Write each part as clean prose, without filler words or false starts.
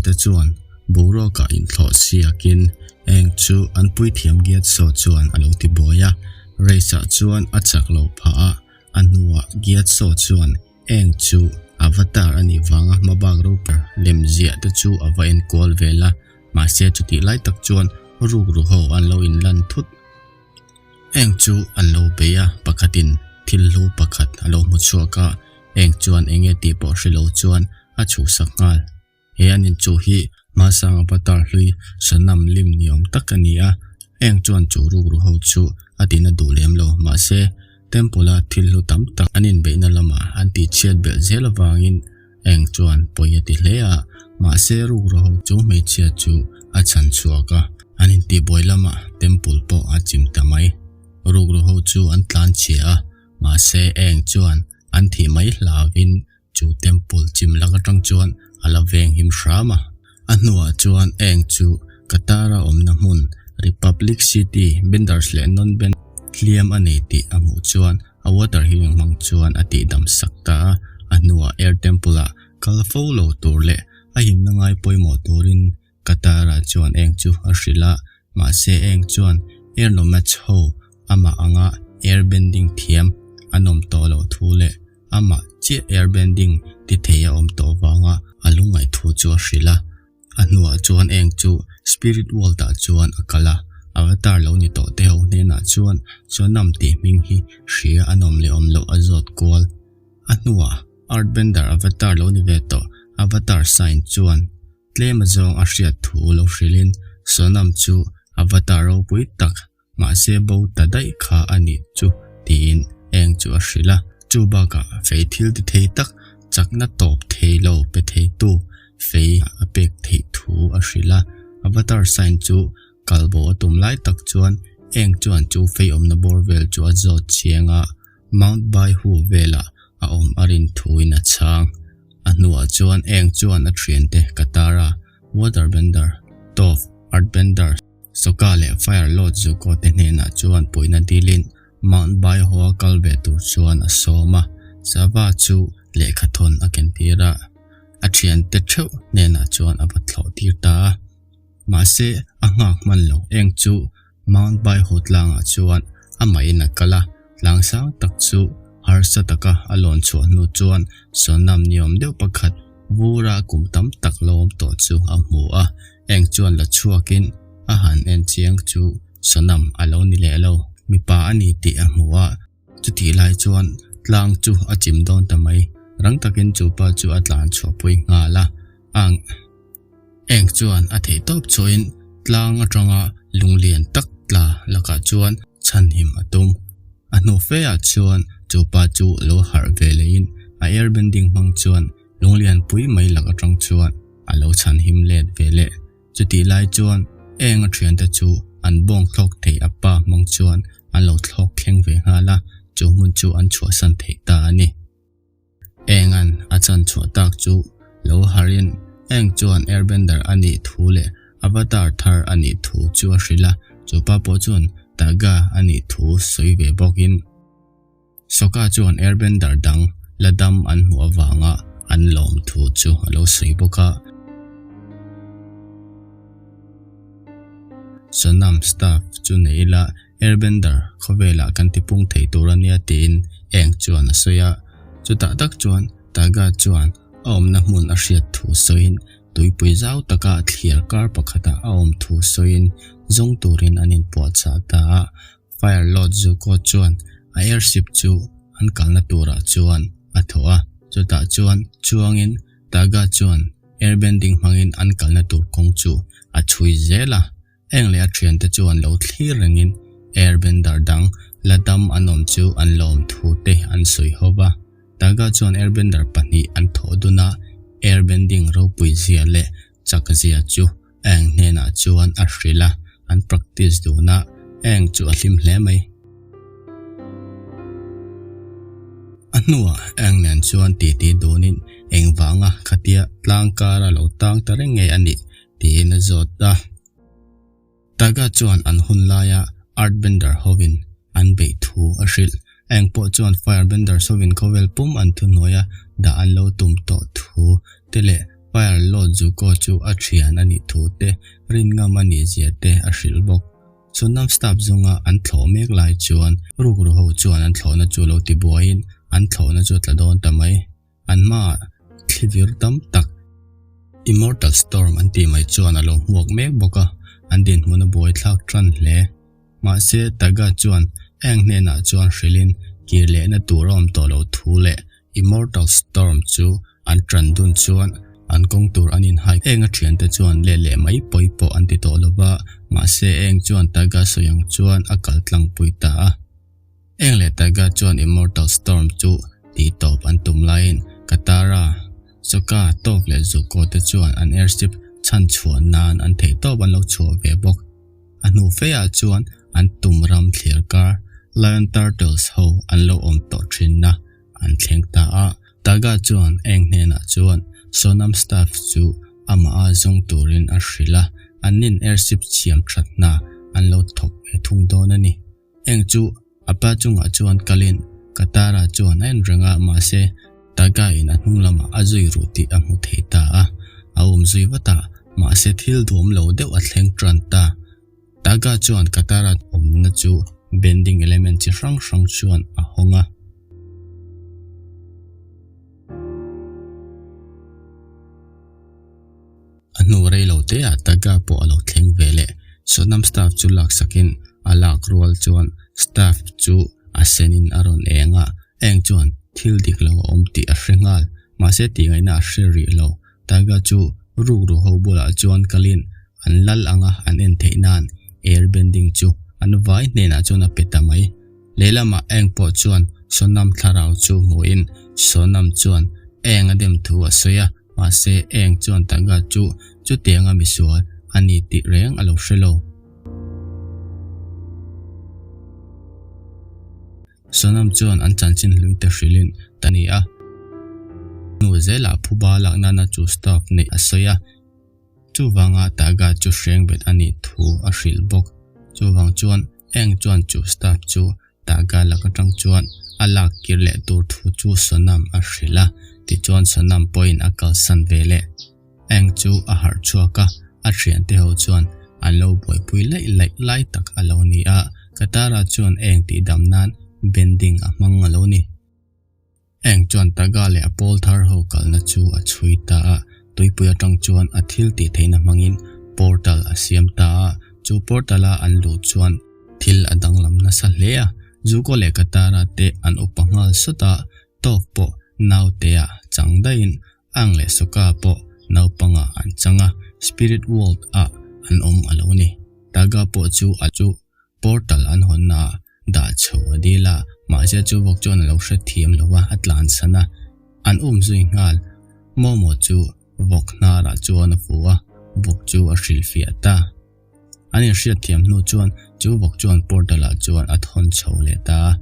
te chuan boruakah inthlawh siakin eng chu an puithiam Gyatso chuan a lo ti buai a, race ah chuan a chak lo phah a, a hnuah Gyatso chuan eng chu Avatar a nih vanga hmabak roper lem ziah te chu a va enkual vel a, mahse chutih lai tak chuan rukru ho an lo inlan thut. Eng chu an lo bei a, pakhatin thil hlu pakhat a lo hmu chhuak a, eng chuan eng nge tih pawh hre lo chuan a chhuhsak nghal. He an inchuh hi hmasang avatar hlui Sonam lim ni awm tak a ni a, eng chuan chu rukru ho chu a tina duh lem lo, mahse temple a thil hlu tam tak an inbeihna lamah an tihchhiat belh zel avangin eng chuan pawi a ti hle a, mahse rukru ho chu hmeichhia chu a chhan chhuak a, an intihbuai lamah temple pawh a chim ta mai. Rukru ho chu an tlan chhia a, mahse eng chuan an thih mai hlauvin Chu temple chim lak atang chuan a la veng him hram a. A hnuah chuan eng chu Qatar-a awmna hmun Republic City benders leh non-bend hliam a nei tih a hmuh chuan a water healing hmang chuan a tihdam sak ta a. A hnuah air temple-ah kal fo lo tur leh a himna ngai pawimawh turin Qatar-a chuan eng chu a hrilh a, mahse eng chuan air nomads ho amah anga air bending thiam an awm tawh loh thu leh amah chiah air bending ti thei a awm tawh vanga a lungngaih thu chu a hrilh a. A hnuah chuan eng chu spirit world ah chuan a kal a, avatar lo ni tawh te ho hnenah chuan Sonam tih hming hi hria an awm leh awm loh a zawt kual. A hnuah earthbender avatar lo ni ve tawh avatar sign chuan Tlem azawng a hriat thu lo hrilhin Sonam chu avatar ropui tak mahse bo ta daih kha a nih chu tiin eng chu a hrilh a. Chu bakah fei thil ti thei tak chakna tawp thei lo pe theitu fei a pek theih thu a hrilh a. Avatar sign chu kalbo a tum lai tak chuan eng chuan chu fei awmna bawr vel chu a zawt chiang a. Mount Baihu velah a awm a rin thuin a chhang. A hnuah chuan eng chuan a thiante Katara, Waterbender, Toph, Earthbender, Sokka leh Fire Lord Zuko te hnenah chuan puihna dilin Mount Baihoa kal ve tur chuan a sawm a, sava chu lehkhathawn a kentir a, a thiante theuh hnenah chuan a va thlawh tir ta a. Mahse, a nghak hman lo eng chu Mount Baiho tlangah chuan amahin a kal a, tlang sang tak chu harsa taka a lawn chhuah hnu chuan Sonam niawm deuh pakhat vura kum tam tak lo awm tawh chu a hmu a, eng chuan la chhuakin a han en chiang chu Sonam a lo ni leh lo, mipa a ni tih a hmu a. Chutih lai chuan tlang chu a chim dawn ta mai, rang takin chu pa chu a tlan chhuahpui nghal a, ang eng chuan a theih tawp chhuahin tlang atanga lunglian tak tla lakah chuan chhanhim a tum. A hnu fe ah chuan chu pa chu lo harh ve leiin a air bending hmang chuan lunglian pui mai lak atang chuan a lo chhanhim let ve leh. Chutih lai chuan eng a thiante chu an bawng thlawk thei a pa hmang chuan an lo thlawk thleng ve nghal a, chu hmun chu an chhuahsan theih ta a ni. Enga'n a chan chhuah tak chu lo harin Eng chuan Airbender a nih thu leh Avatar thar a nih thu chu a hrilh a, chu pa pawh chuan Taga a nih thu sawi ve bawkin Sokka chuan Airbender dang la dam an hmuh avanga an lawm thu chu a lo sawi bawk a. Sonam staff chu nei ila Airbender khawvelah kan tipung thei tur a nia tiin Aang chuan a sawi a. Chutah tak chuan Taga chuan a awmna hmun a hriat thu sawiin tuipui zau taka thliar kar pakhatah a awm thu sawiin zawng turin an inpuahchah ta a. Fire Lord Zuko chuan a airship chu an kalna turah chuan a thaw a, chutah chuan chuangin Taga chuan airbending hmangin an kalna tur kawng chu a chhui zel a, eng leh a thiante chuan lo thlir rengin airbender dang la dam an awm chu an lawm thu te an sawi ho va. Taga chuan airbender pahnih an thawh dun a, airbending ropui zia leh chak zia chu Eng hnenah chuan a hrilh a, an practice dun a, Eng chu a hlim hle mai. A hnuah Eng nen chuan titi dunin engvanga khatia tlang kara lo tang ta reng nge a nih tiin a zawt a. Taga chuan an hun laia Earthbender hovin an beih thu a hrilh. Eng pawh chuan Firebenders hovin khawvel pum an thuhnuaia dah an lo tum tawh thu te leh. Fire Lord Zuko chu a thian a nih thu te, rin ngam a nih zia te a hrilh bawk. Sonam staff zawnga an thlawh mek lai chuan rukru ho chuan an thlawhna chu lo ti buaiin an thlawhna chu a tla dawn ta mai. An hmaah thli vir tam tak Immortal Storm an tih mai chuan a lo hmuak mek bawk a, an dinhmun a buaithlak tan hle. Mahse, Taga chuan Aang hnenah chuan hrilhin kir lehna tur a awm tawh lo thu leh Immortal Storm chu an tan dun chuan an kawng tur an inhai eng a thiante chuan let leh mai pawi pawh an ti tawh lo va, mahse Aang chuan Taga sawi ang chuan a kal tlangpui ta a. Eng leh Taiga chuan Immortal Storm chu tih tawp an tum laiin Katara, Sokka, Toph leh Zuko te chuan an airship chhan chhuah nan an theih tawp an lo chhuah ve bawk. A hnu feah chuan an tum ram thliar kar Lion Turtles ho an lo awm tawh thinna an thleng ta a. Taiga chuan Eng hnenah chuan Sonam staff chu amah a zawng turin a hrilh a, annin airship siam that hna an lo thawk ve thung dawn a ni. Eng chu a pa chungah chuan kalin Katara chuan a en reng a, mahse Taiga in a hnung lamah a zui ruh tih a hmu thei ta a, a awm zui vat a, mahse thil duam lo deuh a thleng tan ta. Taiga chuan Katara awmna chu bending element chi hrang hrang chuan a hawng a. A hnu rei lo te ah Taiga pawh a lo thleng ve leh. Sonam staff chu lak sakin a lak rual chuan staff chu a senin a rawn eng a, eng chuan thil dik lo a awm tih a hre nghal. Mahse tih ngaihna a hre rih lo. Taiga chu rukru ho bulah chuan kalin an lal anga an en theih nan air bending chu an vai hnenah chuan a pe ta mai. Lehlamah eng pawh chuan Sonam thlarau chu hmuhin Sonam chuan eng a dem thu a sawi a. Mahse, eng chuan Taiga chu chutianga misual a ni tih reng a lo hre lo. Sonam chuan an chanchin hlui te hrilhin ta ni a. Hnu zelah phuba lak nana chu staff neih a sawi a. Chuvanga Taiga chu hreng bet a nih thu a hrilh bawk. Chuvang chuan eng chuan chu staff chu Taiga lak atang chuan a lak kir leh tur thu chu Sonam a hrilh a, tichuan Sonam pawhin a kalsan ve leh. Eng chu a harh chhuak a, a thiante ho chuan an lo buaipui laih laih lai tak a lo ni a, Katara chuan eng tihdam nan bending a hmang a lo ni. Eng chuan Taga leh a pawl thar ho kalna chu a chhui ta a, tuipui atang chuan a thil tih theihna hmangin portal a siam ta a, chu portal a an luh chuan thil a danglam nasa hle a, Zuko leh Katara te an upa nghal sawt a, Toph pawh naute ah chang daihin Aang leh Sokka pawh naupangah an chang a, Spirit World ah an awm a lo ni. Taga pawh chu a chu Portal an hawnna ah dah chho a dil a, mahse chu vawk chuan a lo hre thiam lo a, a tlansan a, an um zui nghal. Momo chu vawk hnarah chuan a fu a, vawk chu a hrilhfiah ta. An inhriat thiam hnu chuan chu vawk chuan portal ah chuan a thawn chho leh ta a.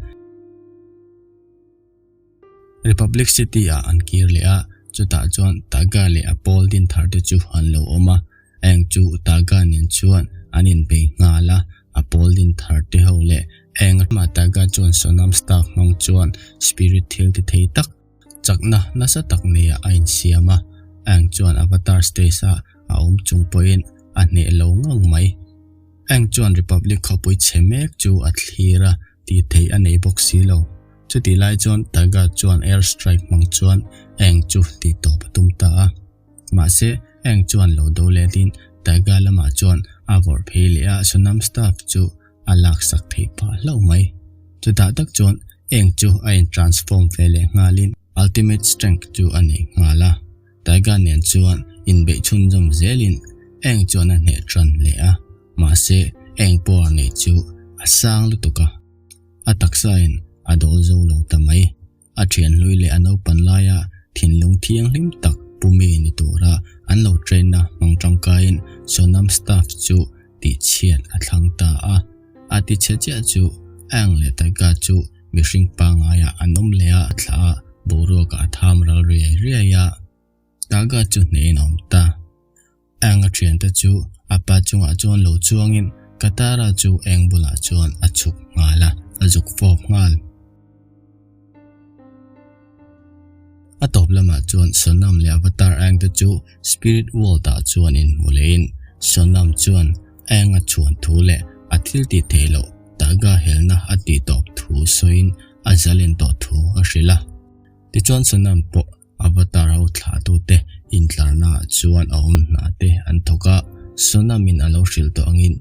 Republic City ah an kir leh a, chutah chuan Taga leh a pawl din thar te chu an lo awm a, eng chu Taga nen chuan an inbei nghal a, a pawl din thar te ho leh eng ramah Taga chuan Sonam staff hmang chuan spirit thil ti thei tak chakna nasa tak neiah a insiam a, eng chuan Avatar stage a a awm chung pawhin a hneh lo ngang mai. Eng chuan Republic khawpui chhe mek chu a thlir a, tih theih a nei bawk si lo. Chutih lai chuan Taiga chuan air strike hmang chuan Aang chu tih tawp a tum ta a. Mahse, Aang chuan lo do letin Taiga lamah chuan a vawrh phei leh a, Sonam staff chu a laksak theih phah hlauh mai. Chutah tak chuan Aang chu a in transform ve leh nghalin ultimate strength chu a nei nghal a. Taiga nen chuan inbeih chhunzawm zelin Aang chuan a hneh tan leh a, mahse Aang power neih chu a sang lutuk a. A taksain a dawl zo lo ta mai. A thian hlui leh a naupan laia thinlung thianghlim tak pu mi ni tura an lo train na hmang tangkaiin Sonam staff chu tihchhiat a thlang ta a. A tichhe chiah chu Aang leh Taiga chu mihring pangaiah an awm leh a, a thlah a, boruakah a tham ral riai riai a. Taiga chu hnehin a awm ta. Eng a thiante chu a pa chungah chuan lo chuangin Katara chu eng bulah chuan a chhuk nghal a, a zuk fawp nghal. A tawp. tawp lamah chuan Sonam leh Avatar Aang te chu Spirit World ah chuan inhmu lehin Sonam chuan Aang a chhuan thu leh a thil tih theih loh Taga helna a tih tawp thu sawiin a zalen tawh thu a hrilh a. Tichuan Sonam pawh Avatar ho thlahtute intlarnaah chuan a awm hna te an thawk a, Sonamin a lo hrilh tawh angin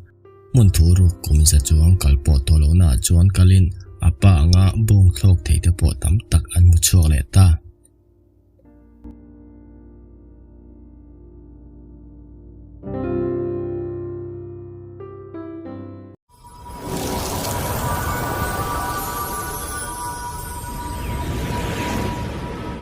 hmun thu ruk kum za chuang kal pawh tawh lohnaah chuan kalin a pa anga bawng thlawk thei te pawh tam tak an hmu chhuak leh ta.